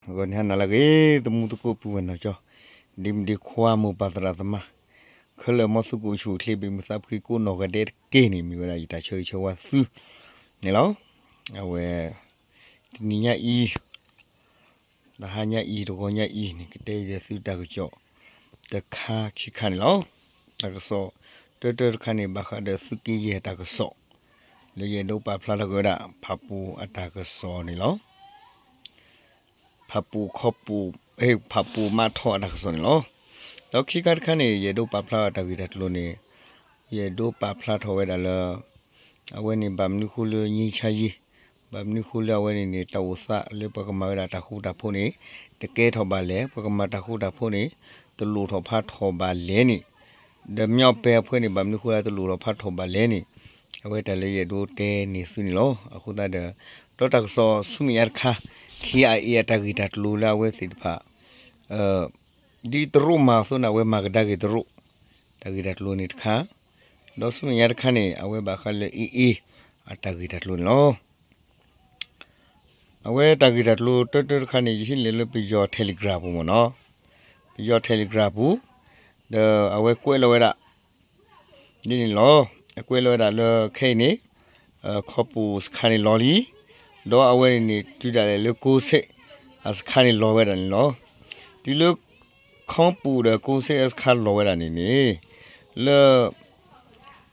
ဂီၤန့ၣ်ဟါနၤလၢအဂ့ၤ သမူသကိးပုၢ်ဝဲၢ်နီၢ်ကၠီ, ဒ့မုၣ်ဒ့ခွါမိၢ်ပၢ်သရၣ်သမါ, ခဲလၢာ်မ်သုကအိၣ်ဆူၣ်အိၣ်ချ့ ဘၣ်မုာ်သးဖှံကိးနီၢ်ဂၤဒဲးတက့ၢ်န့ၣ် မ့ၢ်ဝဲဒၣ်ယတၢ်ဆၢဂ့ၤဆၢဝါသုန့ၣ်လီၤ. အဝဲ တနံၤညါအံၤ တဟါညါအံၤ တဂီၤညါအံၤန့ၣ် ကတဲယဲၢ်သုတၢ်ကစီၣ် တခါခံခါန့ၣ်လီၤ. တၢ်ကစီၣ် တၢတၢတခါန့ၣ် ဘၣ်ဃးဒီးသုးက့ယဲၢ်တၢ်ကစီၣ် လၢယအဲၣ်ဒိးပာ်ဖျါထီၣ်က့ၤဝဲဒၣ် ဖၣ်ပူၣ်အတၢ်ကစီၣ်န့ၣ်လီၤ. ဖၣ်ပူၣ်ခီပူၣ် ဖၣ်ပူၣ်မးထီၣ်အတၢ်ကစီၣ်န့ၣ်လီၤ. ဒီးခံခါတခါန့ၣ် ယအဲၣ်ဒိးပာ်ဖျါအတၢ်ဂ့ၢ်တၢ်ကျိၤန့ၣ် ယအဲၣ်ဒိးပာ်ဖျါထီၣ်ဝဲဒၣ်လၢ အဝဲန့ၣ် ဘၣ်မနုၤဃိလၢ ငြိမ်းချမ်းရေး, ဘၣ်မနုၤဃိလၢအဝဲန့ၣ်န့ၣ် တၢ်အိၣ်သးလၢပှၤကမၤဝဲဒၣ်တၢ်ဃူတၢ်ဖိးန့ၣ် တကဲထီၣ်ဘၣ်လဲၣ်, ပှၤကမၤတၢ်ဃူတၢ်ဖိးန့ၣ် တလိၣ်ထီၣ်ဖးထီၣ်ဘၣ်လဲၣ်န့ၣ်, ဒီးမီၢ်ပဲအဖၢန့ၣ် ဘၣ်မနုၤဃိလၢတလိၣ်ထီၣ်ဖးထီၣ်ဘၣ်လဲၣ်န့ၣ် အဝဲတၢ်လၢယအဲၣ်ဒိးတဲန့ၢ်သုန့ၣ်လီၤ. အဃိသတးဒီး ဒီးတၢ်ကစီၣ်ဆူမဲာ်ညါတခါ ခ့အံၤ အတၢ်ဂ့ၢ်တၢ်ကျိၤလၢအဝဲသ့ၣ်တဖၣ် ဒ်တရူးမၤအသိးန့ၣ် အဝဲမၤကဒါက့ၤတရူး တၢ်ဂ့ၢ်တၢ်ကျိၤန့ၣ်တခါ, ဒီးဆူမဲာ်ညါတခါန့ၣ် အဝဲဘၣ်ဃးလၢ AA အတၢ်ဂ့ၢ်တၢ်ကျိၤန့ၣ်လီၤ. အဝဲတၢ်ဂ့ၢ်တၢ်ကျိၤတၢတၢတခါန့ၣ် ယဟံးန့ၢ်လၢပယီၤ Telegram ပူၤမ့ၢ်နီၤ, ပယီၤ Telegram ပူၤ, ဒီးအဝဲကွဲးလီၤဝဲဒၣ် ဒ်န့ၣ်လီၤ. အကွဲးလီၤဝဲဒၣ်လၢခဲအံၤန့ၣ် ခီပူၣ်စခါန့ၣ်လီၤလံ, ဒီးအဝဲန့ၣ်န့ၣ် တုၤဒၣ်လဲာ်လၢကိးဆ့ အစခါန့ၣ်လီၤဝဲဒၣ်န့ၣ်လီၤ. တုၤလၢ ခီပူၣ်ဒီးကိးဆ့အစခါလီၤဝဲဒၣ်န့ၣ်န့ၣ် လၢ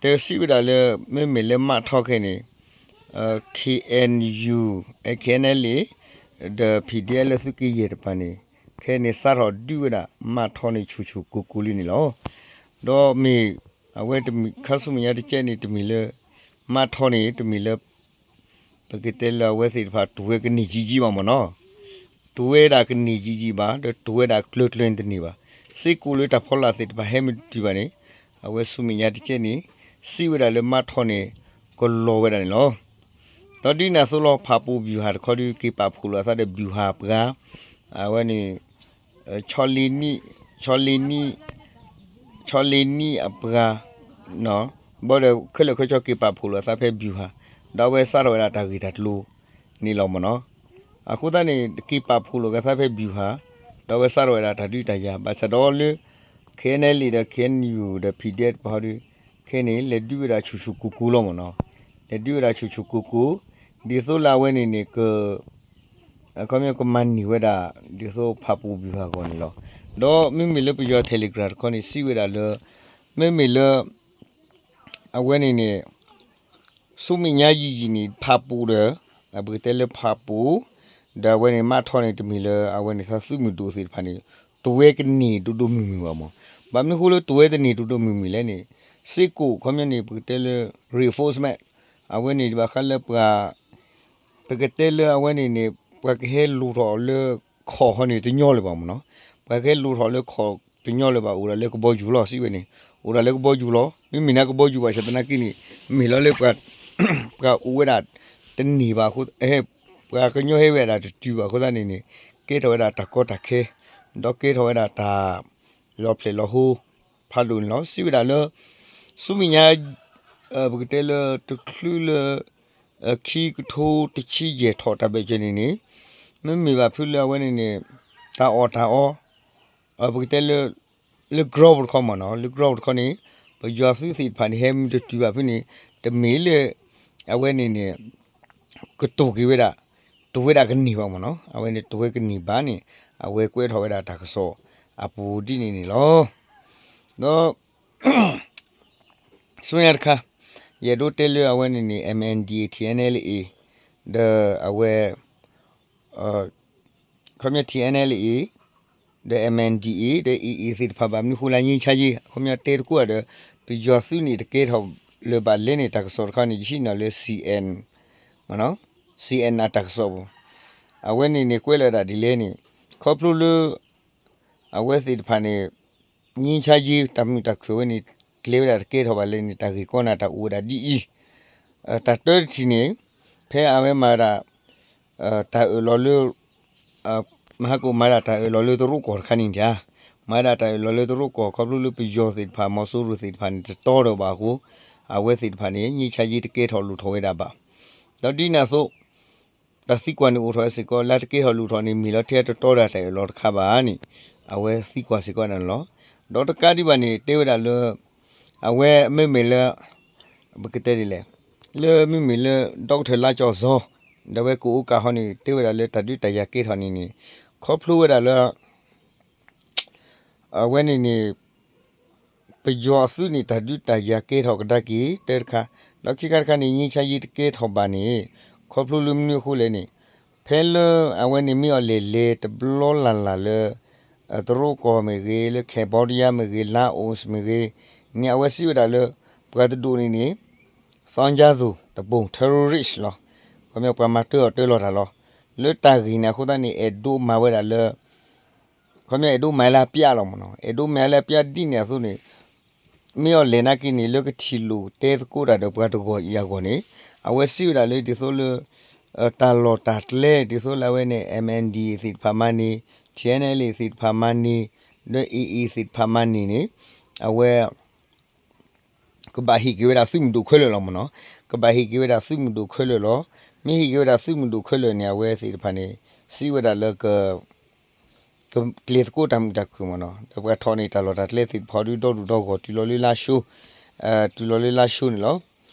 တဲစံးဝဲဒၣ်လၢ မ့မ့ၢ်လၢမးထီၣ်ခဲအံၤန့ၣ် KNU, KNLA ဒီး PDF လၢသုးက့ယဲၢ်တဖၣ်န့ၣ် ခဲအံၤန့ၣ် စးထီၣ်ဒုးဝဲဒၣ်မးထီၣ်န့ၣ် ဆူၣ်ဆူၣ်ကိၢ်ကိၢ်လံန့ၣ်လီၤ. ဒီးမ့ၢ် အဝဲတမ့ၢ် ခါဆူမဲာ်ညါတကဲန့ၣ် တမ့ၢ်လၢ မးထီၣ်န့ၣ် တမ့ၢ်လၢ ပကတဲလၢအဝဲသ့ၣ်တဖၣ် တုၤဝဲကန့ၢ်ကံကံဘၣ်မ့ၢ်နီၤ, တုၤဝဲဒၣ်ကန့ၢ်ကံကံဘၣ် ဒီးတုၤဝဲဒၣ်ကျၢၤကျၢၤန့ၣ်တန့ၢ်ဘၣ်. စ့ၢ်ကီးလၢတၢ်ဖီလာ်သ့ၣ်တဖၣ်ဟဲမ့ၢ်တတုၤဘၣ်န့ၣ် အဝဲဆူမဲာ်ညါတကဲန့ၣ် စံးဝဲဒၣ်လၢမးထီၣ်န့ၣ် ကလီၤဝဲဒၣ်န့ၣ်လီၤ. ဒီးဒ်န့ၣ်အသိးလီၤ ဖၣ်ပူၣ် ဗျူဟာ တခီဒုး က့ၤပာ်ဖှိၣ်လိာ်အသးဒီး ဗျူဟာ ပှၤ အဝဲန့ၣ် ဆီလ့နံၣ် ဆီလ့နံၣ် ဆီလ့နံၣ်အပှၤ ဘၣ်ဒီးခဲလၢာ်ခဲဆ့က့ၤပာ်ဖှိၣ်လိာ်အသးဖဲ ဗျူဟာ ဒီးအဝဲစးထီၣ်ဝဲဒၣ်တၢ်ဂ့ၢ်တၢ်ကျိၤန့ၣ်လီၤမ့ၢ်နီၤ. အဃိသတးန့ၣ် က့ၤပာ်ဖှိၣ်လိာ်က့ၤသးဖဲ ဗျူဟာ ဒီးအဝဲစးထီၣ်ဝဲဒၣ်တၢ်ဒုးတၢ်ယၤ ဘၣ်ဆၣ်ဒီးလၢ KNLA ဒီး KNU ဒီး PDF တဖၣ်ဟီဒုး ခဲအံၤန့ၣ် လဲၤဒုးဝဲဒၣ်ဆူၣ်ဆူၣ်ကိၢ်ကိၢ်လီၤမ့ၢ်နီၤ. လဲၤဒုးဝဲဒၣ်ဆူၣ်ဆူၣ်ကိၢ်ကိၢ် ဒ်သိးလၢအဝဲန့ၣ်န့ၣ် က အခီပညီကမၤန့ၢ်ဝဲဒၣ် ဒ်သိးဖၣ်ပူၣ် ဗျူဟာ အဂီၢ်န့ၣ်လီၤ. ဒီးမ့မ့ၢ်လၢပယီၤ Telegram တခီန့ၣ် စံးဝဲဒၣ်လၢ မ့မ့ၢ်လၢ အဝဲန့ၣ်န့ၣ် ဆူမဲာ်ညါယံာ်ယံာ်န့ၣ် ဖၣ်ပူၣ်ဒီး ပကတဲလၢဖၣ်ပူၣ် ဒီးအဝဲန့ၣ်မးထီၣ်န့ၣ် တမ့ၢ်လၢအဝဲန့ၣ် သးသုးမုၢ်ဒိၣ်သ့ၣ်တဖၣ်န့ၣ် တဝဲကန့ၢ်ဒိၣ်ဒိၣ်မုၢ်မုၢ်ဘၣ်မ့ၢ်. ဘၣ်မနုၤဃိလၢတဝဲတန့ၢ်ဒိၣ်ဒိၣ်မုၢ်မုၢ်လဲၣ်န့ၣ် စ့ၢ်ကီး အခီပညီန့ၣ် ပကတဲလၢ reinforcement အဝဲန့ၣ် ဘၣ်ဃးလၢပှၤ ပကတဲလၢအဝဲန့ၣ်န့ၣ် ပှၤကဟဲလူၤထီၣ်လၢခီၣ်ဃီန့ၣ် တညီလၢၤဘၣ်မ့ၢ်နီၤ. ပှၤကဟဲလူၤထီၣ်လၢခီၣ်တညီလၢၤဘၣ် အိၣ်ဒၣ်လၢကဘီယူၤလီၤ စံးဝဲန့ၣ် အိၣ်ဒၣ်လၢကဘီယူၤလီၤ. မ့မ့ၢ်န့ၣ်ကဘီယူၤဘၣ်ဆၣ်သနာ်က့န့ၣ် မ့ၢ်လီၤလၢ ပှၤအိၣ်ဝဲဒၣ်တန့ၢ်ဘၣ်အဃိ ပှၤကညီဟဲဝဲဒၣ်တတုၤဘၣ်အဃိသတးန့ၣ်န့ၣ် ကဲထီၣ်ဝဲဒၣ်တၢ်ကီတၢ်ခဲ ဒီးကဲထီၣ်ဝဲဒၣ်တၢ်လီၤဖျဲၣ်လီၤဟိ ဖးဒိၣ်န့ၣ်လီၤ. စံးဝဲဒၣ်လၢ ဆူမဲာ်ညါ ပကတဲလၢတချုးလၢ ခံကထိတဆံယဲၢ်ထီၣ်တၢ်ဘၢၣ်စၢၤန့ၣ်န့ၣ် မ့မ့ၢ်ဘၣ်ဖုလၢအဝဲန့ၣ်န့ၣ် တၢ်အီၣ်တၢ်အီ ပကတဲလၢ လၢ ground တခီမ့ၢ်နီၤ လၢ ground တခီန့ၣ် ပယီၤသုးသ့ၣ်တဖၣ်န့ၣ် ဟဲမ့ၢ်တတုၤဘၣ်ဖုန့ၣ် တမ့ၢ်လၢ အဝဲန့ၣ်န့ၣ် ကတိၤက့ၤဝဲဒၣ် တဝဲဒၣ်ကန့ၢ်ဘၣ်မ့ၢ်နီၤ အဝဲန့ၣ်တဝဲကန့ၢ်ဘၣ်န့ၣ် အဝဲကွဲးထီၣ်ဝဲဒၣ်တၢ်ကစီၣ်အပူၤဒ်န့ၣ်န့ၣ်လီၤ. ဒီး ဆူညါတခါ ယအဲၣ်ဒိးတဲလၢအဝဲန့ၣ်န့ၣ် MNDAA TNLA ဒီးအဝဲ ခီပညီ TNLA ဒီး MNDAA ဒီး AA သ့ၣ်တဖၣ်ဘၣ်မနုၤဃိလၢ ငြိမ်းချမ်းရေး အခီပညီတဲတကိးဒီး ပယီၤသုးန့ၣ်တကဲထီၣ်လၢၤဘၣ်လဲၣ်န့ၣ် တၢ်ကစီၣ်တခါန့ၣ် ယဟံးန့ၢ်လၢ CN CN အတၢ်ကစီၣ်ပူၤ အဝဲန့ၣ်န့ၣ်ကွဲးလီၤဒၣ်ဒ်လဲၣ်န့ၣ် ခီဖျိလၢ အဝဲသ့ၣ်တဖၣ်န့ၣ် ငြိမ်းချမ်းရေး တၢ်မုာ်တၢ်ခုၣ်ဝဲန့ၣ် ကျဲဝဲဒၣ်တကဲထီၣ်ဘၣ်လဲၣ်န့ၣ် တၢ်ဂ့ၢ်ကီနၢ်တၢ်အိၣ်ဝဲဒၣ်ဒ်အံၤ တၢ်တၢတထံၣ်န့ၣ် ဖဲအဝဲမၤဒၣ် တၢ်အၢၣ်လီၤလၢ မဟါကအိၣ်မၤဒၣ်တၢ်အၢၣ်လီၤလၢတရူးကီၢ်တခါန့ၣ်ဧါ မၤဒၣ်တၢ်အၢၣ်လီၤလၢတရူးကီၢ် ခီဖျိလၢပယီၤသ့ၣ်တဖၣ် မီၤစိရိၤသ့ၣ်တဖၣ်န့ၣ် တတီဒီးဘၣ်အဃိ အဝဲသ့ၣ်တဖၣ်န့ၣ် ငြိမ်းချမ်းရေး တကဲထီၣ်လိၣ်ထီၣ်ဝဲဒၣ်ဘၣ်. ဒီးဒ်န့ၣ်အသိး တၢ်သံကွၢ်န့ၣ်အိၣ်ထီၣ်စ့ၢ်ကီး လၢတကဲထီၣ်လူၤထီၣ်န့ၣ် မ့ၢ်လီၤထဲတတီဒီးတၢ်အၢၣ်လီၤတခါဘၣ်န့ၣ် အဝဲသံကွၢ်စ့ၢ်ကီးန့ၣ်လီၤ. ဒီးတကးဒံးဘၣ်န့ၣ် တဲဝဲဒၣ်လၢ အဝဲမ့မ့ၢ်လၢ ပကတဲဒ်လဲၣ် လၢမ့မ့ၢ်လၢ ဒီကထၢၣ် လါကၠီၣ်စီၤ ဒီးအဝဲကအိၣ်ကးဟီန့ၣ် တဲဝဲဒၣ်လၢတၢ်ဒုးတၢ်ယၤကဲထီၣ်န့ၣ်န့ၣ် ခီဖျိဝဲဒၣ်လၢ အဝဲန့ၣ်န့ၣ် ပယီၤအသုးန့ၣ် တၢ်ဒုးတၢ်ယၤကဲထီၣ်ကဒါက့ၤ တၢ်တခါ, ဒီးခံခါတခါန့ၣ် ငြိမ်းချမ်းရေး တကဲထီၣ်ဘၣ်န့ၣ် ခီဖျိလၢမနုၤအဃိလဲၣ်န့ၣ် ဖဲလၢအဝဲန့ၣ်မ့ၢ်အီၤလဲၤလဲၤတဘျီလၢ်လၢ်လၢ တရူးကီၢ်မ့ၢ်ဂ့ၤ လၢ Cambodia မ့ၢ်ဂ့ၤ Laos မ့ၢ်ဂ့ၤန့ၣ် အဝဲစံးဝဲဒၣ်လၢ ပှၤတဒူၣ်န့ၣ်န့ၣ် သီကၠါသူ တပိၢ် terrorist လီၤ. ခီပညီပှၤမၤတၢအီၣ်တၢလီၤတၢ်လီၤ. လၢတၢ်ဂ့ၢ်န့ၣ်အဃိသတးန့ၣ် အဲၣ်ဒိးမၤဝဲဒၣ်လၢ ခီပညီအဲၣ်ဒိးမၤလၢအပျၢ်လီၤမ့ၢ်နီၤ, အဲၣ်ဒိးမၤလၢအပျၢ်ဒ်န့ၣ်အသိးန့ၣ် မ့ၢ်အီၤလဲၤနာ်က့န့ၣ် လၢကထံၣ်လိာ်တဲသကိးတၢ်ဒီးပှၤတဂီၢ်အံၤအဂီၢ်န့ၣ် အဝဲစံးဝဲဒၣ်လၢဒ်သိးလၢ တၢ်လီၢ်တၢ်ကျဲ ဒ်သိးလၢအဝဲန့ၣ် MNDAA သ့ၣ်တဖၣ်မၤန့ၢ်, TNLA သ့ၣ်တဖၣ်မၤန့ၢ်, ဒီး AA သ့ၣ်တဖၣ်မၤန့ၢ်န့ၣ် အဝဲ ကဘၣ်ဟ့ၣ်က့ၤဝဲဒၣ်သုးမုၢ်ဒိၣ်ခဲလၢာ်လီၤမ့ၢ်နီၤ, ကဘၣ်ဟ့ၣ်က့ၤဝဲဒၣ်သုးမုၢ်ဒိၣ်ခဲလၢာ်လီၤ. မ့ၢ်ဟ့ၣ်က့ၤဝဲဒၣ်သုးမုၢ်ဒိၣ်ခဲလၢာ်န့ၣ် အဝဲသ့ၣ်တဖၣ်န့ၣ် စံးဝဲဒၣ်လၢ ကကျဲၤသကိးတၢ်မုာ်တၢ်ခုၣ်မ့ၢ်နီၤ, ဒီးပှၤထီၣ်န့ၢ်တၢ်လီၢ်တၢ်ကျဲသ့ၣ်တဖၣ်ဒီးဒီဒူၣ်ဒီဂီၢ် တုၤလီၤလၢလါၡိ တုၤလီၤလၢလါၡိန့ၣ်လီၤ.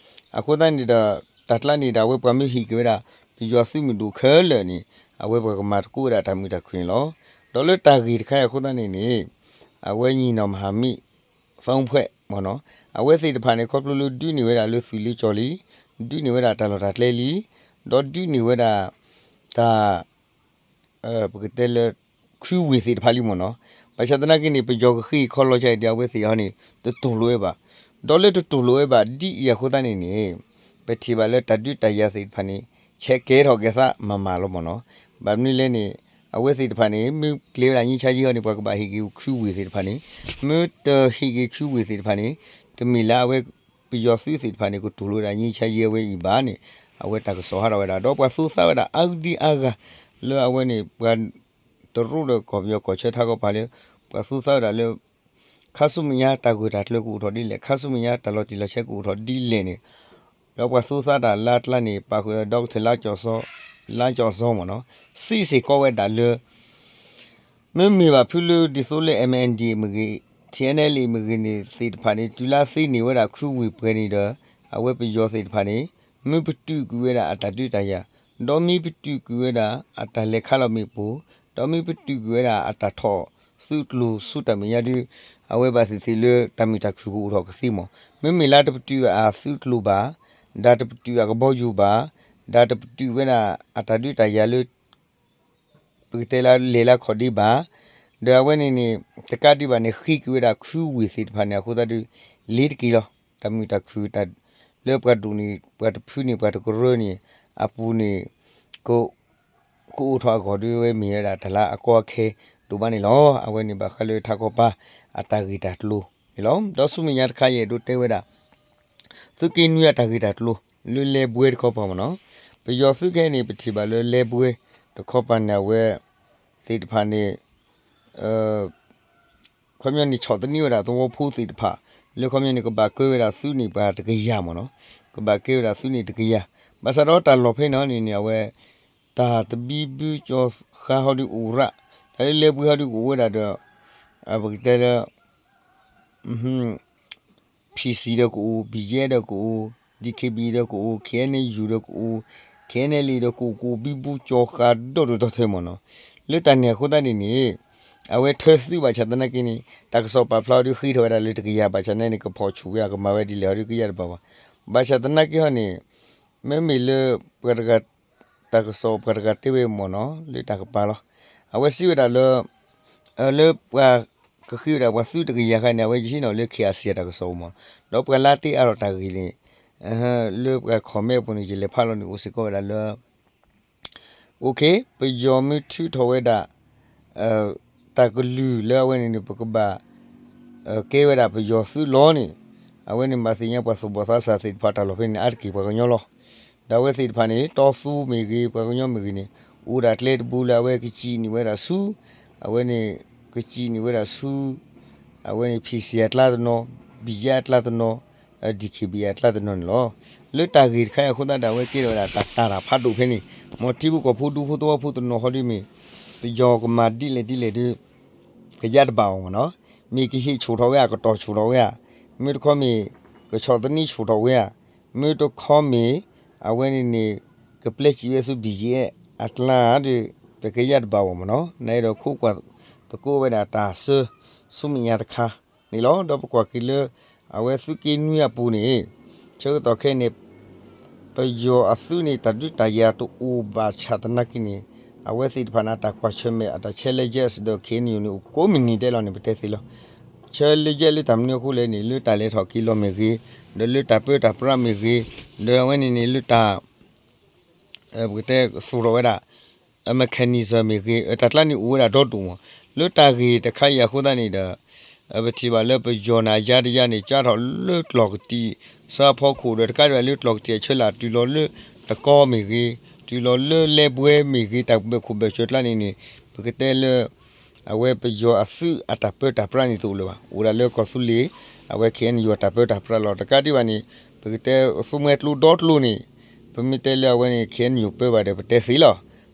အဃိသတးန့ၣ်ဒီး တၢ်ကျါန့ၣ်ဒီး အဝဲပှၤမ့ၢ်ဟ့ၣ်က့ၤဝဲဒၣ် ပယီၤသုးမုၢ်ဒိၣ်ခဲလၢာ်န့ၣ် အဝဲပှၤကမၤသကိးဝဲဒၣ်တၢ်မုာ်တၢ်ခုၣ်န့ၣ်လီၤ. ဒီးလၢတၢ်ဂ့ၢ်တခါအံၤအဃိသတးန့ၣ်န့ၣ် အဝဲညီနောင်မဟာမိတ်သုံးဖွဲ့မ့ၢ်နီၤ, အဝဲသ့ၣ်တဖၣ်န့ၣ် ခီဖျိလၢဒုးန့ၢ်ဝဲဒၣ်လၢသွံၣ်လၢကၠီလံ, ဒုးန့ၢ်ဝဲဒၣ်တၢ်လီၢ်တၢ်ကျဲလံ, ဒီးဒုးန့ၢ်ဝဲဒၣ် တၢ် ပကတဲလၢ ခွံဝ့ၢ်သ့ၣ်တဖၣ်လံမ့ၢ်နီၤ. ဘၣ်ဆၣ်သနာ်က့န့ၣ် ပယီၤကဃ့ခီလီၤကဒီး အဝဲသ့ၣ်ဟီန့ၣ် တတူၢ်လိာ်ဝဲဘၣ်. ဒီးလၢတတူၢ်လိာ်ဝဲဘၣ်ဒ်အံၤအဃိသတးန့ၣ်န့ၣ် ပထံၣ်ဘၣ်လၢတၢ်ဒုးတၢ်ယၤသ့ၣ်တဖၣ်န့ၣ် ဆဲးကဲထီၣ်ကဲသးမၤမၤလီၤမ့ၢ်နီၤ. ဘၣ်မနုၤလဲၣ်န့ၣ် အဝဲသ့ၣ်တဖၣ်န့ၣ် မ့ၢ်ကျဲၤဝဲဒၣ်ငြိမ်းချမ်းရေးဟီန့ၣ် ပှၤကဘၣ်ဟ့ၣ်က့ၤခွံဝ့ၢ်သ့ၣ်တဖၣ်န့ၣ်, မ့ၢ်တဟ့ၣ်က့ၤခွံဝ့ၢ်သ့ၣ်တဖၣ်န့ၣ် တမ့ၢ်လၢအဝဲ ပယီၤသုးသ့ၣ်တဖၣ်န့ၣ် ကတူၢ်လိာ်ဝဲဒၣ်ငြိမ်းချမ်းရေးဝဲအံၤဘၣ်န့ၣ် အဝဲတၢ်ကစီၣ်ဟးထီၣ်ဝဲဒၣ် ဒီးပှၤသူသးဝဲဒၣ်အါဒံအါဂၤ လၢအဝဲန့ၣ် ပှၤတရူးဒီးကီၢ်ပယီၤကီၢ်ဆၢထးကီၢ်ပၤလၢ ပှၤသူသးဝဲဒၣ်လၢ ခါဆူမဲာ်ညါတၢ်ဂ့ၢ်တၢ်ကျိၤကအိၣ်ထီၣ်ဒ်လဲၣ်, ခါဆူမဲာ်ညါတၢ်လီၤတံၢ်လီၤဆဲးကအိၣ်ထီၣ်ဒ်လဲၣ်န့ၣ် ဒီးပှၤသူသးတၢ်လၢအကျါန့ၣ် ပာ်ဃုာ်ဒီး ဒီကထၢၣ် လါကၠီၣ်စီၤ, လါကၠီၣ်စီၤမ့ၢ်နီၤ, စံးစ့ၢ်ကီးဝဲဒၣ်လၢ မ့မ့ၢ်ဘၣ်ဖုလၢဒ်သိးလၢ MNDAA မ့ၢ်ဂ့ၤ, TNLA မ့ၢ်ဂ့ၤန့ၣ် သ့ၣ်တဖၣ်န့ၣ် တုၤလၢအသ့န့ၢ်ဝဲဒၣ်ခွံဝ့ၢ်ပှဲၤန့ၣ်ဒီး အဝဲပယီၤသ့ၣ်တဖၣ်န့ၣ် မ့ၢ်ပတုာ်ကွံာ်ဝဲဒၣ်အတၢ်ဒုးတၢ်ယၤ, ဒီးမ့ၢ်ပတုာ်ကွံာ်ဝဲဒၣ်အတၢ်လဲၤခးလီၤမ့ၣ်ပိၢ်, ဒီးမ့ၢ်ပတုာ်ကွံာ်ဝဲဒၣ်အတၢ်ထီၣ်သုးကျိၤဆူတၢ်မဲာ်ညါဒုး အဝဲဘၣ်သ့ၣ်သ့ၣ်လၢတၢ်မုာ်တၢ်ခုၣ်ကအိၣ်ထီၣ်ကသ့မး, မ့မ့ၢ်လၢတပတုာ်အသုးကျိၤဘၣ်, ဒီးတပတုာ်အကဘီယူၤဘၣ်, ဒီးတပတုာ်ဝဲဒၣ်အတၢ်ဒုးတၢ်ယၤလၢ ပကတဲလၢလဲၤလၢခီၣ်ဒ့ဘၣ်, ဒီးအဝဲန့ၣ်န့ၣ် တကးဒံးဘၣ်န့ၣ် ဃ့က့ၤဝဲဒၣ်ခွံဝ့ၢ်သ့ၣ်တဖၣ်န့ၣ် အဃိသတးဒုး လ့ၤတက့ၢ်လီၤ. တၢ်မုာ်တၢ်ခုၣ်တၢ်လၢပှၤဒိၣ်န့ၣ် ပှၤတဖုန့ၣ် ပှၤတကရၢန့ၣ် အပူၤန့ၣ် က ကအိၣ်ထီၣ်အဂီၢ်ဒုးဝဲမ့ၢ်ဝဲဒၣ်တၢ်လၢအကီအခဲဒိၣ်မးန့ၣ်လီၤ. အဝဲန့ၣ်ဘၣ်ဃးလၢထးကီၢ်ပၤအတၢ်ဂ့ၢ်တၢ်ကျိၤန့ၣ်လီၤ. ဒီးဆူမဲာ်ညါတခါယအဲၣ်ဒိးတဲဝဲဒၣ် သုးက့နွံအတၢ်ဂ့ၢ်တၢ်ကျိၤ လၢလဲၤဘှဲတခီပၤမ့ၢ်နီၤ, ပယီၤသုးခဲအံၤန့ၣ် ပထံၣ်ဘၣ်လၢလဲၤဘှဲတခီပၤန့ၣ် အဝဲသ့ၣ်တဖၣ်န့ၣ် ခီပညီန့ၣ် ဆီၣ်သနံးဝဲဒၣ်သဝီဖိသ့ၣ်တဖၣ် လၢခီပညီန့ၣ် ကဘၣ်ကဲဝဲဒၣ်သုးန့ၣ်ပှၤတကယၤမ့ၢ်နီၤ, ကဘၣ်ကဲဝဲဒၣ်သုးန့ၣ်တကယၤ, ဘၣ်ဆၣ်ဒီးတၢ်လီၢ်ဖဲန့ၣ်န့ၣ် အဝဲ တၢ်တဘံဘူကၠီဃါဟီဒုးအိၣ်ရၣ်, တၢ်လၢလဲၤဘှဲဟီဒုးကအိၣ်ဝဲဒၣ်ဒီး ပကတဲလၢ PC ဒီးကအိၣ်, BGF ဒီးကအိၣ်, DKBA ဒီးကအိၣ်, KNU ဒီးကအိၣ်, KNLA ဒီးကအိၣ်, ကအိၣ်ဘံဘူကၠီဃါဒီဒူၣ်ဒီထၢမ့ၢ်နီၤ, လၢတၢ်န့ၣ်အဃိသတးန့ၣ်န့ၣ် အဝဲထၢသုးဘၣ်ဆၣ်သနာ်က့န့ၣ် တၢ်ကစီၣ်ပာ်ဖျါအီၤဒုးဃ့ထီၣ်ဝဲဒၣ်လၢတကယၤဘၣ်ဆၣ်သနာ်က့န့ၣ် ကဖီၣ်ဆူၣ်ဝဲအကမၤဝဲဒ်လဲၣ်ဟီဒုးကယဲၢ်တဘၣ်ဘၣ်, ဘၣ်ဆၣ်သနာ်က့ဟီန့ၣ် မ့မ့ၢ်လၢ ပှၤတဂၤ တၢ်ကစီၣ်ပှၤတဂၤတဲဝဲမ့ၢ်နီၤ လၢတၢ်ကပၤလီၤ, အဝဲစံးဝဲဒၣ်လၢ လၢပှၤကဃ့ဝဲဒၣ်ပှၤသုးတကယၤခါန့ၣ် အဝဲယဟံးန့ၢ်လၢ KIC အတၢ်ကစီၣ်မ့ၢ်, ဒီးပှၤလၢတ့အါထီၣ်တၢ်ဂ့ၢ်န့ၣ် လၢပှၤ comment အပူၤန့ၣ် ယလဲၤဖးလီၤန့ၣ် အိၣ်စ့ၢ်ကီးဝဲဒၣ်လၢ ပယီၤမ့ၢ်ထုးထီၣ်ဝဲဒၣ် တၢ်ကလုၢ်လၢအဝဲန့ၣ်န့ၣ် ပကဘၣ် ကဲဝဲဒၣ်ပယီၤသုးလီၤန့ၣ် အဝဲန့ၣ်ဘၣ်သ့ၣ်ညါပှၤသူၣ်ဘီၣ်သးစၢ်သ့ၣ်တဖၣ်တၢ်လီၢ်ဖဲန့ၣ် အါတက့ၢ်ပှၤကညီလီၤ. ဒီးအဝဲသ့ၣ်တဖၣ်န့ၣ် တီသူမ့ၢ်ဂ့ၤ ပှၤကညီမ့ၢ်ဂ့ၤန့ၣ် အိၣ်ဒၣ်ကျဲတဘိလၢအဝဲကစံးန့ၢ်ဝဲဒၣ်ဆူ အဝဲန့ၣ် ကစံးန့ၢ်ဝဲဒၣ်ဆူ အဝဲန့ၣ် PC အကျါတနီၤ, BGF အကျါတနီၤ, DKBA အကျါတနီၤန့ၣ်လီၤ. လၢတၢ်ဂ့ၢ်တခါအံၤအဃိသတးဒီး အဝဲကဲထီၣ်ဝဲဒၣ်တၢ်တာ်တၢ်ဖးဒိၣ်ဖဲန့ၣ်, မ်ထံဖိကီၢ်ဖိဒူဖိသဝီဖိတနီၤဟီဒ်မ့ၢ် ပယီၤကမၤဒ်လဲၣ်ဒ်လဲၣ်ဒီး ကယၢ်တဘၣ်အီၤမ့ၢ်နီၤ, မ့ၢ်ကဟ့ၣ်ဆူၣ်ထီၣ်ဝဲဧါ ကတီၢ်ဆူၣ်ထီၣ်ဝဲဧါ, မ့ၢ်တခီမ့ၢ် ကဆီၣ်သနံးဆူၣ်ထီၣ်ဝဲဧါ, မ့ၢ်တခီမ့ၢ် အဝဲန့ၣ်န့ၣ် ကပျဲစံးဝဲဆူ ဘံၣ်ယဲၣ် အကျါဒီး ပကယၢ်တဘၣ်အီၤမ့ၢ်နီၤ, နအဲၣ်ဒိးခိးကွၢ်သကိးဝဲဒၣ်တၢ်စၢ ဆူမဲာ်ညါတခါန့ၣ်လီၤ. ဒီးပကွၢ်က့ၤလၢ အဝဲသုးက့နွံအပူၤန့ၣ် ဆၢကတီၢ်ခဲအံၤန့ၣ် ပယီၤအသုးန့ၣ် တၢ်ဒုးတၢ်ယၤတအိၣ်ဘၣ်ဆၣ်သနာ်က့န့ၣ် အဝဲသ့ၣ်တဖၣ်န့ၣ် တၢ်ကွၢ်ဆၢၣ်မဲာ် အတၢ် challenges ဒီး ခ့ၣ်အဲၣ်ယူၣ်န့ၣ် အိၣ်ကိးမုၢ်နံၤဒဲးလီၤန့ၣ် ပတဲသ့လီၤ. challenges လၢတၢ်မနုၤအဃိလဲၣ်န့ၣ် လၢတၢ်လဲၤထီၣ်က့ၤလီၤမ့ၢ်ဂ့ၤ, ဒီးလၢတၢ်ပၢတၢ်ပြးမ့ၢ်ဂ့ၤ, ဒီးအဝဲန့ၣ်န့ၣ်လၢတၢ် ပကတဲသူၣ်ထီၣ်ဝဲဒၣ် mechanism မ့ၢ်ဂ့ၤ, တၢ်ကျါန့ၣ်အိၣ်ဝဲဒၣ်ဒီဒူၣ်မး. လၢတၢ်ဂ့ၢ်တခါအံၤအဃိသတးန့ၣ်ဒီး ပထံၣ်ဘၣ်လၢပယီၤန့ၣ် ယါတယါန့ၣ် ကၢထီၣ်လၢကျီၢ်ကတံာ် ဆၣ်ဖီခိၣ်ဒီးတကးဒံးဘၣ်လၢကျီၢ်ကတံာ်အဆၢလၢ် တုၤလီၤလၢတကီမ့ၢ်ဂ့ၤ, တုၤလီၤလၢလဲဘွဲမ့ၢ်ဂ့ၤ, တၢ်ဘၢၣ်ခိၣ်ဘၢၣ်စၢၤကျါန့ၣ်န့ၣ် ပကတဲလၢ အဝဲပယီၤအသုးအတၢ်ပၢတၢ်ပြးန့ၣ်တအိၣ်လၢၤဘၣ်. အိၣ်ဒၣ်လၢကီၢ်သူလ့ၤ အဝဲ ခ့ၣ်အဲၣ်ယူၣ် အတၢ်ပၢတၢ်ပြးလီၤ. တကးဒံးဘၣ်န့ၣ် ပကတဲသူမှဲကျိဒီကျိန့ၣ် ပမ့ၢ်တဲလၢအဝဲန့ၣ် ခ့ၣ်အဲၣ်ယူၣ် ပၢဘၣ်ဒီး ပတဲသ့လီၤ.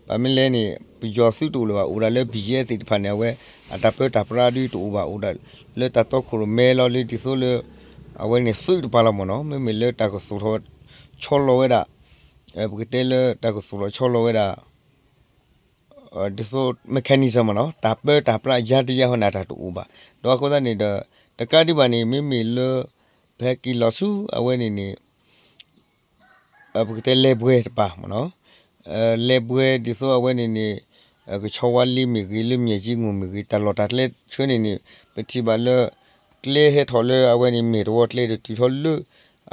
ဘၣ်မနုၤလဲၣ်န့ၣ် ပယီၤသုးတအိၣ်လၢၤဘၣ်. အိၣ်ဒၣ်လၢ ဘံၣ်ယဲၣ် သ့ၣ်တဖၣ်န့ၣ် အဝဲအတၢ်ပၢတၢ်ပြးဒုးတအိၣ်ဘၣ်. အိၣ်ဒၣ်လၢတၢ်တီခိၣ်ရိၣ်မဲလီၤ လၢဒ်သိးလၢ အဝဲန့ၣ်သုးတပၤလီၤမ့ၢ်နီၤ. မ့မ့ၢ်လၢတၢ်ကသူၣ်ထီၣ်ဆီလီၤဝဲဒၣ် ပကတဲလၢတၢ်ကသူၣ်ထီၣ်ဆီလီၤဝဲဒၣ် ဒ်သိး mechanism မ့ၢ်နီၤ, တၢ်ပၢတၢ်ပြးယါတယါဟီန့ၣ် အတၢ်တအိၣ်ဘၣ်. ဒီးအဃိသတးန့ၣ်ဒီး တကးဒံးဘၣ်န့ၣ် မ့မ့ၢ်လၢ ပဟဲက့ၤလီၤဆူအဝဲန့ၣ်န့ၣ် ပကတဲလဲၤဘွဲတပၤမ့ၢ်နီၤ, လဲၤဘွဲဒ်သိးအဝဲန့ၣ်န့ၣ် ကဆီဝါလ့မ့ၢ်ဂ့ၤ လၢမၠဲၣ်ကၠံငိၣ်မ့ၢ်ဂ့ၤ တၢ်လီၢ်တၢ်ကျဲဆၢန့ၣ်န့ၣ် ပထံၣ်ဘၣ်လၢ ကျဲဟဲထီၣ်လၢအဝဲန့ၣ်မဲာ်တဝီ ကျဲဒီးတုၤထီၣ်လၢ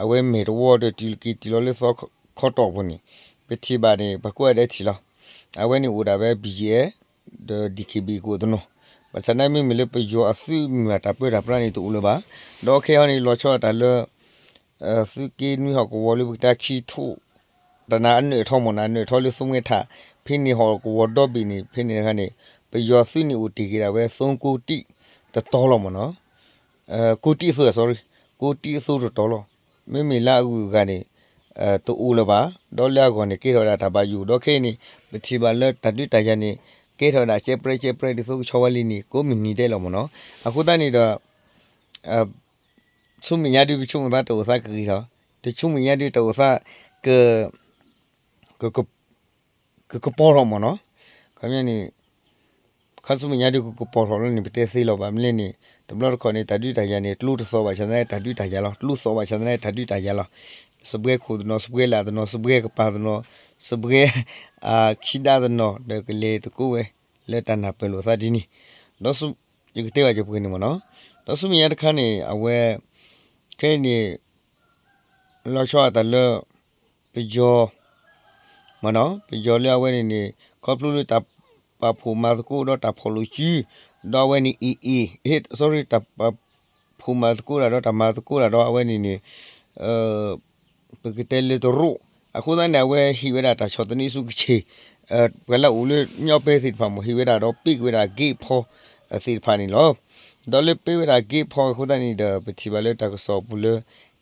အဝဲမဲာ်တဝီဒီးတုၤက့ၤတုၤလီၤလၢသီခီတီၢ်ပူၤန့ၣ် ပထံၣ်ဘၣ်န့ၣ် ပှၤကိးဂၤဒဲးထံၣ်လီၤ. အဝဲန့ၣ်အိၣ်ဒၣ်ဝဲ ဘံၣ်ယဲၣ် ဒီး ဒံၣ်ခ့ၣ်ဘံၣ် ကအိၣ်တနီၤ, ဘၣ်ဆၣ်သနာ်က့မ့မ့ၢ်လၢပယီၤအသုးမုၢ်အတၢ်ပၢတၢ်ပြးန့ၣ်တအိၣ်လၢၤဘၣ်. ဒီးခဲအံၤန့ၣ် လီၤဆီဒၣ်တၢ်လၢ သုးက့နွံဟီၣ်ကဝီၤလၢပကတဲခံထိၣ် တၢ်နါအနၢၣ်ထီမ့ၢ်နီၤ, အနၢၣ်ထီလၢသူမှဲထး ဖဲန့ၣ်ဟီၣ်ကဝီၤဒီဘ့ၣ်န့ၣ် ဖဲန့ၣ်တခါန့ၣ် ပယီၤသုးန့ၣ်အိၣ်တ့ၢ်က့ၤဒၣ်ဝဲ သိကိးတံၢ်တတီၤလီၤမ့ၢ်နီၤ, ကိးတံၢ်အသိး sorry ကိးတံၢ်အသိးတတီၤလီၤ. မ့မ့ၢ်လၢအဂုၤအဂၤန့ၣ် တအိၣ်လၢၤဘၣ်. ဒီးလၢအဂီၢ်န့ၣ် ကဲထီၣ်ဝဲဒၣ်တၢ်ဘၣ်ယိၣ် ဒီးခဲအံၤန့ၣ် ပထံၣ်ဘၣ်လၢတၢ်ဒုးတၢ်ယၤန့ၣ် ကဲထီၣ်ဝဲဒၣ်ကဲပြဲကဲပြဲဒ်သိးကဆီဝါလ့န့ၣ် ကိးမုၢ်နံၤဒဲးလီၤမ့ၢ်နီၤ. အဃိသတးန့ၣ်ဒီး ဆူမဲာ်ညါဒုး ပဆိကမိၣ်သးတအိၣ်သးကဂ့ၤထီၣ်, တဆူမဲာ်ညါဒုးတအိၣ်သး က က ကကပီၤထီၣ်မ့ၢ်နီၤ. ခီပညီန့ၣ် ခါဆူမဲာ်ညါဒုးကကပီၤထီၣ်လီၤန့ၣ် ပတဲသ့လီၤ. ဘၣ်မနုၤလဲၣ်န့ၣ် တဘျီတခီၣ်န့ၣ် တၢ်ဒုးတၢ်ယၤန့ၣ် ကျိတသီၣ်ဘၣ်ဆၣ်သနာ်က့တၢ်ဒုးတၢ်ယၤလီၤ, ကျိသီၣ်ဘၣ်ဆၣ်သနာ်က့တၢ်ဒုးတၢ်ယၤလီၤ. စပွဲခိၣ်တနီၤ, စပွဲလၢ်တနီၤ, စပွဲကပၤတနီၤ, စပွဲ ခံဒါတနီၤ ဒီးကလဲၤသကိးဝဲ လၢတၢ်နၢ်ပၢၢ်လိာ်သးဒ်န့ၣ်, ဒီးဆူ ယကတဲဘၣ်ကပှဲၤန့ၣ်မ့ၢ်နီၤ. ဒီးဆူမဲာ်ညါတခါန့ၣ် အဝဲ ခဲအံၤန့ၣ် လီၤဆီအတၢ်လၢ ပယီၤ မ့ၢ်နီၤ, ပယီၤလၢအဝဲန့ၣ်န့ၣ် ခီဖျိလၢတၢ်ပာ်ဖှိၣ်မၤသကိးဒီးတၢ်ဖီၣ်လိာ်စု ဒီးအဝဲန့ၣ် AA, sorry, တၢ်ပာ်ဖှိၣ်မၤသကိးတၢ်ဒီးတၢ်မၤသကိးတၢ်ဒီးအဝဲန့ၣ်န့ၣ် ပကတဲလၢတရူး, အဃိသတးန့ၣ် အဝဲဟ့ၣ်ဝဲဒၣ်တၢ်ဆီၣ်သနံးဆူကဆ့ၣ်, ပှၤလၢအအိၣ်လၢညီပဲသ့ၣ်တဖၣ်မ့ၢ် ဟ့ၣ်ဝဲဒၣ်ဒီးပ့ၢ်က့ၤဝဲဒၣ် gate pass သ့ၣ်တဖၣ်န့ၣ်လီၤ. ဒီးလၢပ့ၢ်ဝဲဒၣ် gate pass အဃိသတးန့ၣ်ဒီး ပထံၣ်ဘၣ်လၢတၢ်ကစီၣ်အပူၤလၢ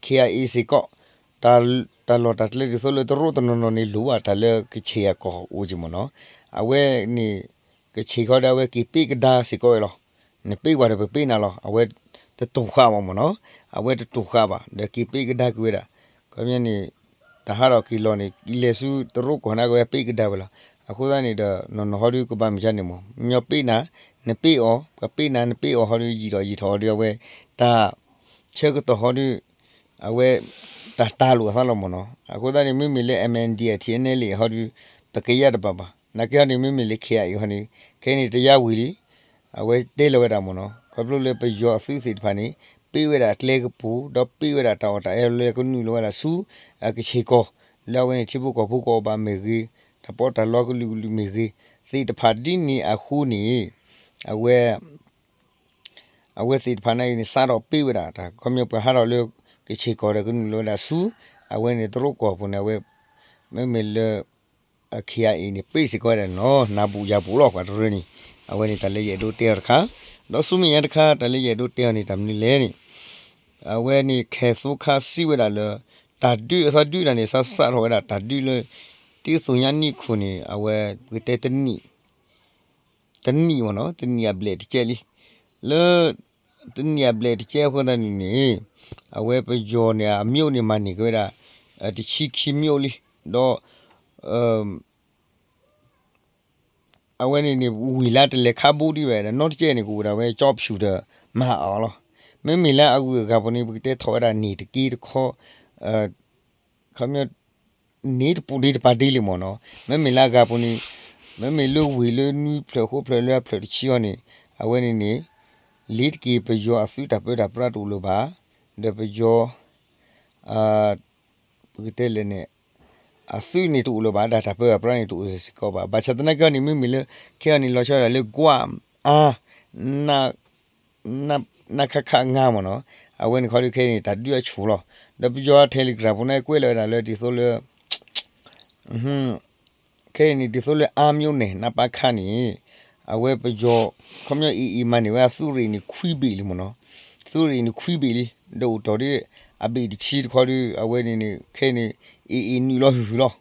KIA စ့ၢ်ကီး တၢ်လီၢ်တၢ်ကျဲဒ်သိးလၢတရူးတနီၤနီၤန့ၣ် လိၣ်ဘၣ်တၢ်လၢကဆ့ၣ်အကီၢ်အိၣ်က့ၤမ့ၢ်နီၤ, အဝဲန့ၣ် ကဆ့ၣ်ခီဒီးအဝဲက့ၤပ့ၢ်ကဒါစ့ၢ်ကီးဝဲလီၤ. နပ့ၢ်ဝဲဒီးပပ့ၢ်နၤလီၤ. အဝဲတတူၢ်ဃာ်ဘၣ်မ့ၢ်နီၤ, အဝဲတတူၢ်ဃာ်ဘၣ် ဒီးက့ၤပ့ၢ်ကဒါက့ၤဝဲဒၣ်. ခီပညီန့ၣ် တၢ်ဟးထီၣ်က့ၤလီၤန့ၣ် လဲၤဆူတရူးကီၢ်န့ၣ် ကဝဲပ့ၢ်ကဒါဝဲလီၤ. အဃိသတးန့ၣ်ဒီး နီၢ်နီၢ်ဟီဒုးကဘၣ်မ့ၢ်ကန့ၣ်မ့ၢ် ညီပ့ၢ်နၤ နပ့ၢ်အီၤ, ပှၤပ့ၢ်နၤ နပ့ၢ်အီၤဟီဒုး ယံာ်ထီၣ်ယံာ်ထီၣ်ဟီဒုး အဝဲ တၢ်ဆၢကတီၢ်ဟီဒုး အဝဲ တၢ်တၤလိာ်အသးလီၤမ့ၢ်နီၤ. အဃိသတးန့ၣ် မ့မ့ၢ်လၢ MNDAA TNLA ဟီဒုး ပကယဲၢ်တဘၣ်ဘၣ်. နာ်က့ဟီန့ၣ် မ့မ့ၢ်လၢ KIA ဟီန့ၣ် ခဲအံၤန့ၣ် တယါဝံၤလံ အဝဲတဲလီၤဝဲဒၣ်မ့ၢ်နီၤ. ခီဖျိလၢပယီၤအသုးသ့ၣ်တဖၣ်န့ၣ် ပ့ၢ်ဝဲဒၣ်အကျဲကပူၤ ဒီးပ့ၢ်ဝဲဒၣ်တၢ်အီၣ်တၢ်အီလၢကနုာ်လီၤဝဲဒၣ်ဆူ အကဆ့ၣ်ကီၢ် လၢအဝဲန့ၣ် ထံဖိကီၢ်ဖိကအီၣ်ဘၣ်မ့ၢ်ဂ့ၤ, တၢ်ပီးတၢ်လီကလုာ်ကလုာ်မ့ၢ်ဂ့ၤ သ့ၣ်တဖၣ်ဒ်န့ၣ်အဃိန့ၣ် အဝဲ အဝဲသ့ၣ်တဖၣ်န့ၣ်အံၤန့ၣ် စးထီၣ်ပ့ၢ်ဝဲဒၣ် တၢ်ခီပညီပှၤဟးထီၣ်လၢကဆ့ၣ်ကီၢ်ဒီးကနုာ်လီၤဝဲဒၣ်ဆူ အဝဲန့ၣ်တရူးကီၢ်ပူၤန့ၣ် အဝဲ မ့မ့ၢ်လၢ KIA န့ၣ် ပ့ၢ်စ့ၢ်ကီးဝဲဒၣ်န့ၣ်လီၤ. နၢ်ဘူၣ်ယၢ်ဘူၣ်လီၤ ပှၤတရၢန့ၣ်. အဝဲန့ၣ်တၢ်လၢယအဲၣ်ဒိးတဲအီၤတခါ, ဒီးဆူမဲာ်ညါတခါ တၢ်လၢယအဲၣ်ဒိးတဲအီၤန့ၣ် တၢ်မနုၤလဲၣ်န့ၣ် အဝဲန့ၣ် ခဲၣ်သိခါစံးဝဲဒၣ်လၢ တၢ် တၢ်ဒုးအသီဒုးတၢ်န့ၣ် စးစးထီၣ်ဝဲဒၣ်တၢ်ဒုးလၢ တံသုးညါနံၣ်ခိၣ်န့ၣ် အဝဲပကတဲတနံၣ် တနံၣ်မ့ၢ်နီၤ တနံၣ်အဘျဲၣ်တကဲလံ, လၢ တနံၣ်အဘျဲၣ်တကဲအဃိသတးန့ၣ်န့ၣ် အဝဲပယီၤန့ၣ် အမ့ၣ်အူန့ၣ်မၤန့ၢ်က့ၤဝဲဒၣ် တဆံခံမ့ၣ်အူလံ, ဒီး အဝဲန့ၣ်န့ၣ် ဝံၤလၢတလဲၤခးဘူးဒံးဝဲဒီး နီတကဲန့ၣ် ကအိၣ်ဒၣ်ဝဲကၠီဖၠူၣ်ဒီးမၤအီၤလီၤ. မ့မ့ၢ်လၢအဂုၤအဂၤဖိန့ၣ် ပကတဲထီၣ်ဝဲဒၣ်န့ၣ်တက့တခီ ခီ န့ၣ်တပူၤဒ့တပာ်ဒ့လံမ့ၢ်နီၤ, မ့မ့ၢ်လၢအဂၤဖိန့ၣ် မ့မ့ၢ်လၢဝ့ၢ်လၢနွံဖျၢၣ်ဃိဖျၢၣ်လၢအဖျၢၣ်တဆံအီၤန့ၣ် အဝဲန့ၣ်န့ၣ် လ့ၤတက့ၤပယီၤအသုးတၢ်ပၢတၢ်ပြးတအိၣ်လၢၤဘၣ်, ဒီးပယီၤ ပကတဲလဲၣ်န့ၣ် အသုးန့ၣ်တအိၣ်လၢၤဘၣ်, ဒီးတၢ်ပၢတၢ်ပြးန့ၣ်တအိၣ်စ့ၢ်ကီးဘၣ်. ဘၣ်ဆၣ်သနာ်က့န့ၣ် မ့မ့ၢ်လၢ ခဲအံၤန့ၣ် လီၤဆီဒၣ်လၢကွၢ်အါ နခခငါမ့ၢ်နီၤ, အဝဲန့ၣ်ခီဒုးခဲအံၤန့ၣ် တၢ်ဒုးအဆူၣ်လီၤ. ဒီးပယီၤ Telegram ဖိန့ၣ် ကွဲးလီၤဝဲဒၣ်လၢဒ်သိးလၢ ခဲအံၤန့ၣ် ဒ်သိးလၢအါမ့ၢ်အိၣ်န့ၣ် နပခါန့ၣ် အဝဲပယီၤ ခီပညီ AA မၤန့ၢ်ဝဲအသုးရ့ၣ်န့ၣ်ခွံဘ့ၣ်လံမ့ၢ်နီၤ, သုးရ့ၣ်န့ၣ်ခွံဘ့ၣ်လံ, ဒီးအိၣ်တ့ၢ်ဒ်အဘ့ၣ်တဆံတခီဒီး အဝဲန့ၣ်န့ၣ် ခဲအံၤန့ၣ် AA နုာ်လီၤဟုၣ်ဟုၣ်လီၤ,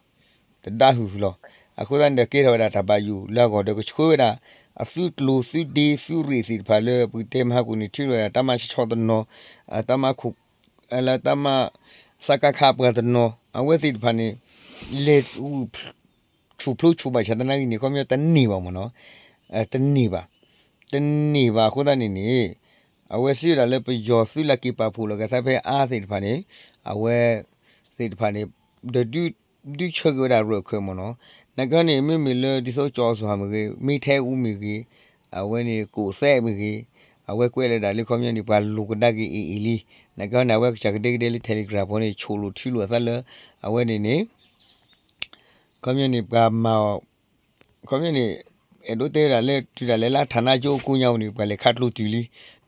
တဒါဟုၣ်ဟုၣ်လီၤ. အဃိသတးန့ၣ်ဒီးကဲထီၣ်ဝဲဒၣ်တၢ်ဘၣ်ယိၣ်လၢအဂီၢ်ဒီးကဆှၢဝဲဒၣ် အသုးကျိၤသုးဒ့သုးရ့ၣ်သ့ၣ်တဖၣ်လၢပကတဲမဟါကိၣ်န့ၣ် ထုးထီၣ်ဝဲဒၣ်တၢ်မၤဆီတနီၤ တၢ်မၤခိၣ် လၢတၢ်မၤ စကခ အပှၤတနီၤ အဝဲသ့ၣ်တဖၣ်န့ၣ် လဲၤ ဆူၣ်ဖျိဆူၣ်ဘၣ်ဆၣ်သနာ်က့န့ၣ် ခီပညီတန့ၢ်ဘၣ်မ့ၢ်နီၤ, တန့ၢ်ဘၣ်, တန့ၢ်ဘၣ်အဃိသတးန့ၣ်န့ၣ် အဝဲစံးဝဲဒၣ်လၢပယီၤသုးလၢက့ၤပာ်ဖှိၣ်လီၤက့ၤသးဖဲအါသ့ၣ်တဖၣ်န့ၣ် အဝဲသ့ၣ်တဖၣ်န့ၣ် ဒီးဒုးဆၢက့ၤဝဲဒၣ်ရၢၢ်ခၢၣ်မ့ၢ်နီၤ, နာ်က့န့ၣ် မ့မ့ၢ်လၢဒ်သိးကၠီၤအီၣ်စူၤဟၣ်မ့ၢ်ဂ့ၤ မ့ၢ်ထဲအူမ့ၢ်ဂ့ၤ အဝဲန့ၣ်ကိးသဲးမ့ၢ်ဂ့ၤ အဝဲကွဲးလီၤဒၣ်လၢခီပညီန့ၣ် ပှၤလိာ်ကဒါက့ၤ AA လံ, နာ်က့န့ၣ် အဝဲကစၢ်ကဒဲကဒဲလၢ Telegram ဖိန့ၣ် ဆိၣ်လိာ်ထုလိာ်အသးလၢ အဝဲန့ၣ်န့ၣ် ခီပညီန့ၣ် ပှၤမၤအီၤ ခီပညီန့ၣ် အဲၣ်ဒိးတဲဝဲဒၣ်လၢ တုၤဒၣ်လဲာ်လၢအ ဌာနချုပ် အကိးညါပူၤန့ၣ် ပှၤလဲၤခးကျိတုၤလံ,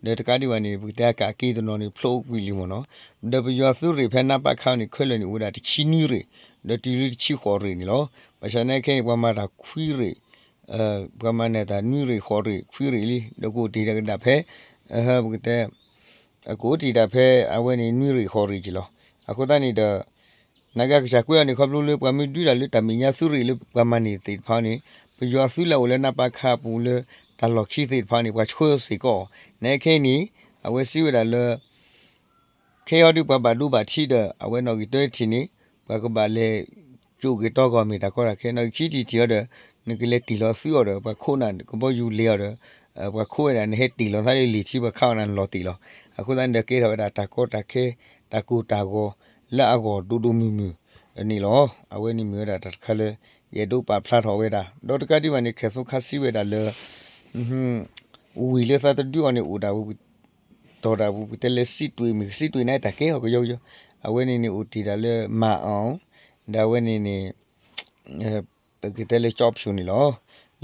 ဒီးတကးဒံးဘၣ်န့ၣ် ပကတဲအကးက့ၤတနီၤန့ၣ် ဖျိကွံာ်လံမ့ၢ်နီၤ, ဒီးပယီၤသုးရ့ၣ်ဖဲနပခ န့ၣ် ခဲလၢာ်န့ၣ် အိၣ်ဝဲဒၣ်တဆံနွံရ့ၣ်, ဒီးတုၤလၢတဆံဃိးရ့ၣ်န့ၣ်လီၤ. ဘၣ်ဆၣ်သနာ်က့န့ၣ် ပှၤမၤတၢ်ခွံရ့ၣ် ပှၤမၤန့ၢ်တၢ်နွံရ့ၣ်ဃိးရ့ၣ်ခွံရ့ၣ်လံ, ဒီးကအိၣ်တ့ၢ်တၢ်ကဒၣ်ဖဲ ပကတဲ အကအိၣ်တ့ၢ်တၢ်ဖဲအဝဲန့ၣ်နွံရ့ၣ်ဃိးရ့ၣ်က့ၤလီၤ. အဃိသတးန့ၣ်ဒီး နာ်က့ကစၢ်ကွဲးအီၤန့ၣ် ခီဖျိလၢပှၤမ့ၢ်ဒုးတၢ်လၢတၢ်မဲာ်ညါသုးရ့ၣ်လၢပှၤမၤန့ၢ်သ့ၣ်တဖၣ်န့ၣ် ပယီၤအသုးလၢအအိၣ်လၢနပခ အပူၤလၢတၢ်လီၢ်ခံသ့ၣ်တဖၣ်န့ၣ် ပှၤဆှၢစ့ၢ်ကီးအီၤ, နာ်က့ခဲအံၤန့ၣ် အဝဲစံးဝဲဒၣ်လၢ ခဲအံၤဒုးပှၤဘၣ်ဒိဘၣ်ထံးဒီး အဝဲနီၣ်ဂံၢ်တၢထံၣ်န့ၣ် ပှၤကဘၣ်လဲၤ ကၠိၣ်က့ၤတီကီၢ်မ့ၢ်တၢ်ကီတၢ်ခဲ, နီၣ်ဂံၢ်ခံထံၣ်ထံၣ်အီၤဒီး နကလဲၤတ့ၢ်လီၤသုးအီၤဒီး ပှၤခိးနၤကဘီယူၤလဲၤအီၤဒီး ပှၤခိးဝဲဒၣ်နဟဲတ့ၢ်လီၤသးလၢလံာ်ထံ ပှၤခးအီၤနၤနလီၤတ့ၢ်လီၤ. အဃိသတးန့ၣ်ဒီးကဲထီၣ်ဝဲဒၣ်တၢ်ကီတၢ်ခဲ တၢ်ကိၢ်တၢ်ဂီၤလၢအဂီၢ်ဒိၣ်ဒိၣ်မုၢ်မုၢ်န့ၣ်လီၤ. အဝဲန့ၣ်မ့ၢ်ဝဲဒၣ်တၢ်တခါလၢ ယအဲၣ်ဒိးပာ်ဖျါထီၣ်ဝဲဒၣ် ဒီးတကးဒံးဘၣ်န့ၣ် ခဲၣ်သိခါစံးဝဲဒၣ်လၢ ဝံၤလၢသးတဒုးအီၤန့ၣ် အိၣ်ဒၣ်ဝဲ တီၢ်ဒၣ်ပူၤ ပကတဲလၢစံးတွ့ၣ်မ့ၢ်ဂ့ၤ စံးတွ့ၣ်န့ၣ်တၢ်ကဲအီၤကယီကယီ, အဝဲန့ၣ်န့ၣ်အိၣ်တ့ၢ်ဒၣ်လၢမၤအီၤ ဒီးအဝဲန့ၣ်န့ၣ် ပကတဲလၢကၠီဖၠိၣ်န့ၣ်လီၤ.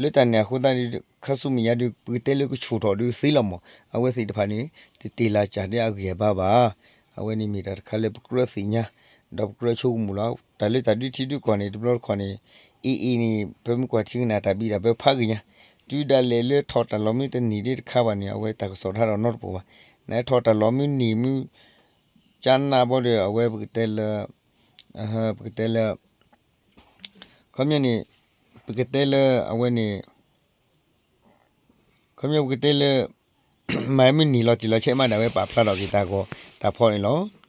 လၢတၢ်န့ၣ်အဃိသတးဒီး ခါဆူမဲာ်ညါဒီး ပကတဲလၢကဆူၣ်ထီၣ်ဒီးသ့လီၤမး, အဝဲသ့ၣ်တဖၣ်န့ၣ် တတ့ၢ်လၢကၢ်ဒ်အဂံၢ်အဘါဘၣ်. အဝဲန့ၣ်မ့ၢ်တၢ်တခါလၢပကြၢးသ့ၣ်ညါ ဒီးပကြၢးဆိကမိၣ်လီၤ. တၢ်လၢတၢ်ဒုးထံဒုးကီၢ်န့ၣ် တဘျီတခီၣ်န့ၣ် အ့ၣ်အ့ၣ်န့ၣ် ပမ့ၢ်ကွၢ်ထံကနၣ်တၢ်ဘံၣ်တၢ်ဘၢဖးဂ့ၤညါ, တုၤဒၣ်လဲာ်လၢထီၣ်တၢ်လီၤမ့ၢ်တန့ၢ်ဒ်တခါဘၣ်န့ၣ် အဝဲတၢ်ကစီၣ်တဟးထီၣ်နီတပူၤဘၣ်. နထီၣ်တၢ်လီၤမ့ၢ်န့ၢ်မ့ၢ် ကၠါနၢ်ဘီဒီး အဝဲပကတဲလၢ ပကတဲလၢ ခီပညီန့ၣ် ပကတဲလၢအဝဲန့ၣ် ခီပညီပကတဲလၢ မၤမ့ၢ်န့ၢ်လီၤတံၢ်လီၤဆဲးမးဒီး အဝဲပာ်ဖျါထီၣ်က့ၤတၢ်ဂီၤတၢ်ဖီၣ်န့ၣ်လီၤ.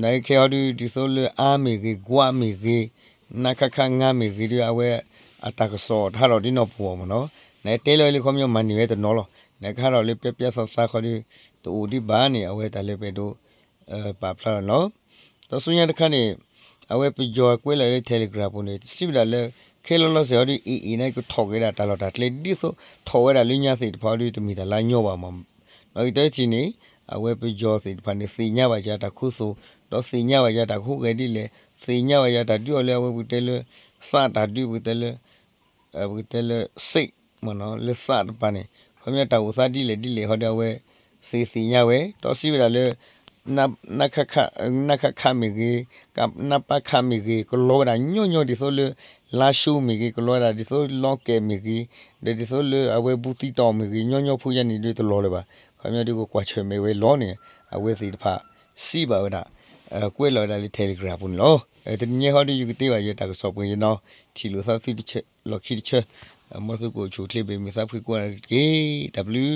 နာ်က့ခဲအံၤဒုး ဒ်သိးလၢအါမ့ၢ်ဂ့ၤ ကွၢ်မ့ၢ်ဂ့ၤ နခခငါမ့ၢ်ဂ့ၤဒီး အဝဲအတၢ်ကစီၣ်တဟးထီၣ်ဒ်နီၢ်ပူၤအီၤမ့ၢ်နီၤ. နာ်က့တဲလၢလၢခီပညီမၤန့ၢ်ဝဲတနီၤလီၤ. နာ်က့ဟးထီၣ်လၢပျီပျီသးသးခီဒီး တအိၣ်ဒံးဘၣ်န့ၣ် အဝဲတၢ်လၢပအဲၣ်ဒိး ပာ်ဖျါထီၣ်န့ၣ်လီၤ. ဒီးဆူညါတခါန့ၣ် အဝဲပယီၤကွဲးလီၤလၢ Telegram ပူၤန့ၣ် စံးဝဲဒၣ်လၢ ခဲလၢာ်လီၤစဲၤအီၤဒုး အ့ၣ်အ့ၣ် န့ၣ် ကထီၣ်က့ၤဒၣ်တၢ်လီၢ်တၢ်ကျဲ ဒ်သိးထီၣ်ဝဲဒၣ်လၢညါသ့ၣ်တဖၣ်အီၤဒုး တမ့ၢ်တၢ်လၢညီဘၣ်မး. နီၣ်ဂံၢ်တၢထံၣ်န့ၣ် အဝဲပယီၤသ့ၣ်တဖၣ်န့ၣ် သ့ၣ်ညါဘၣ်ယၤတၢ်ခိသိၣ် ဒီးသ့ၣ်ညါဘၣ်ယၤတၢ်ဟူးဂဲၤဒ်လဲၣ် သ့ၣ်ညါဘၣ်ယၤတၢ်ဒုးအီၤလၢအဝဲပကတဲလၢ သးတၢ်ဒုး ပကတဲလၢ ပကတဲလၢ စ့ၣ် မ့ၢ်နီၤ လၢသးတပၤန့ၣ် ခီပညီတၢ်အိၣ်သးဒ်လဲၣ်ဒ်လဲၣ်ဟီဒီး အဝဲသ့ၣ်သ့ၣ်ညါဝဲ ဒီးစံးဝဲဒၣ်လၢ နခခ မ့ၢ်ဂ့ၤ နပခ မ့ၢ်ဂ့ၤ ကလီၤဝဲဒၣ်ညီညီဒ်သိးလၢ လါၡိမ့ၢ်ဂ့ၤ ကလီၤဝဲဒၣ်ဒ်သိးလီကဲးမ့ၢ်ဂ့ၤ ဒီးဒ်သိးလၢအဝဲဘူးသံတီၤမ့ၢ်ဂ့ၤ ညီညီဖိယါန့ၣ်ဒုးတလီၤလၢၤဘၣ်. ခီပညီဒုးကကွၢ်ဆၢၣ်မဲာ်ဝဲလီၤန့ၣ် အဝဲသ့ၣ်တဖၣ်စံးဘၣ်ဝဲဒၣ် ကွဲးလီၤဝဲဒၣ်လၢ Telegram ပူၤန့ၣ်လီၤ. တနံၤညါဟီဒီး ယကတ့ဘၣ်ယတၢ်ကစီၣ်ပှဲၤယနီၤ ထံၣ်လိာ်သးသုတဆၢ လီၢ်ခံတဆၢ မ်သုကအိၣ်ဆူၣ်အိၣ်ချ့ဘၣ်မုာ်သးဖှံကိးဂၤတက့ၢ်. တၢ်ဘျုး